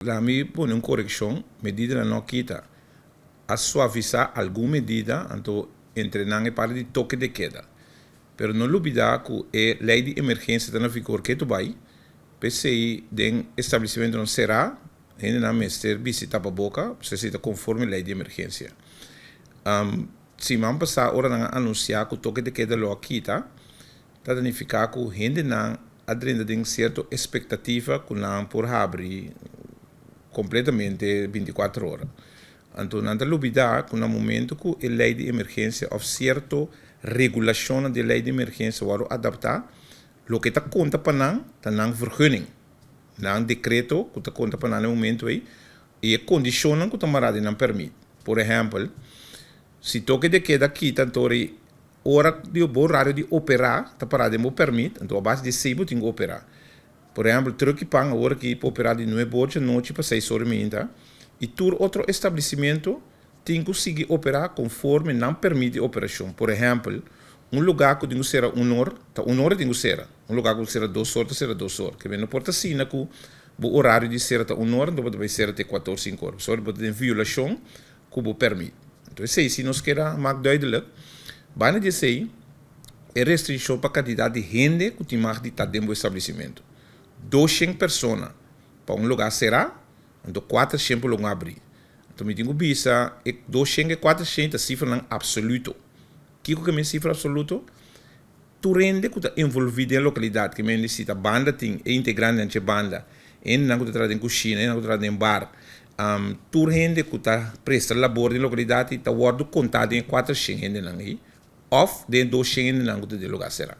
Lami pone un korekshon, medidanan no a kita. A suavisá algun medida, anto entre nan e parti di toke de keda. Pero no lubidá ku e lei di emergensia ta na vigor ketu bai, p'esei den establesimentonan será hendenan mester bisti tapaboka, pasobra esei ta konforme lei di emergensia. Siman pasá ora nan a anunsiá ku toke de keda lo a kita, Ta nifiká ku hendenan a drenta den sierto espektativa ku nan por habri kompletamente bintikuater ora. Anto nan ta lubidá ku na momentu ku e lei di emergensia òf sierto regulashonnan di e lei di emergensia wòrdu adaptá, loke ta konta pa nan ta nan vergunning, nan dekreto ku ta konta pa nan na e momentu ei i e kondishonnan ku ta mará den nan pèrmit. Por ehèmpel, si toke de keda kita anto ri Ora di bo horario di operá ta pará den bo pèrmit, anto a base di esei bo tin ku operá. Por ehèmpel, trùk i pan awor aki por operá di nuebe or djanochi pa seis or i meinta, i tur otro establisimentu tin ku sigui operá konforme nan pèrmit di operashon. Por ehèmpel, un lugá ku tin ku sera un or, ta un or e tin ku sera. Un lugá ku sera dos or, ta sera dos or. Ke men no por ta asina ku bo horario di sera ta un or, anto bo ta bai sera te kuater or, sinku or. Pasobra bo ta den violashon ku bo pèrmit. Anto esei si nos keda mak duidelijk. Banda di esei, e restrikshon pa kantidat di hende ku tin mag di ta den bo establesimentu. Doshen persona pa un lugá será, anto kuatershen pa un lugá abrí. Anto mi tin ku bisa e doshen ku e kuatershen ta sifranan apsoluto. Kiko ke men sifra apsoluto? Tur hende ku ta envolví den lokalidat, ke men di si ta banda tin e integrantenan dje banda, hendenan ku ta traha den kushina, hendenan ku ta traha den bar, tur hende ku ta presta labor den lokalidat ei ta wòrdu kontá den e kuater shen hendenan ei òf den e dos shen hendenan ku ta den lugá será.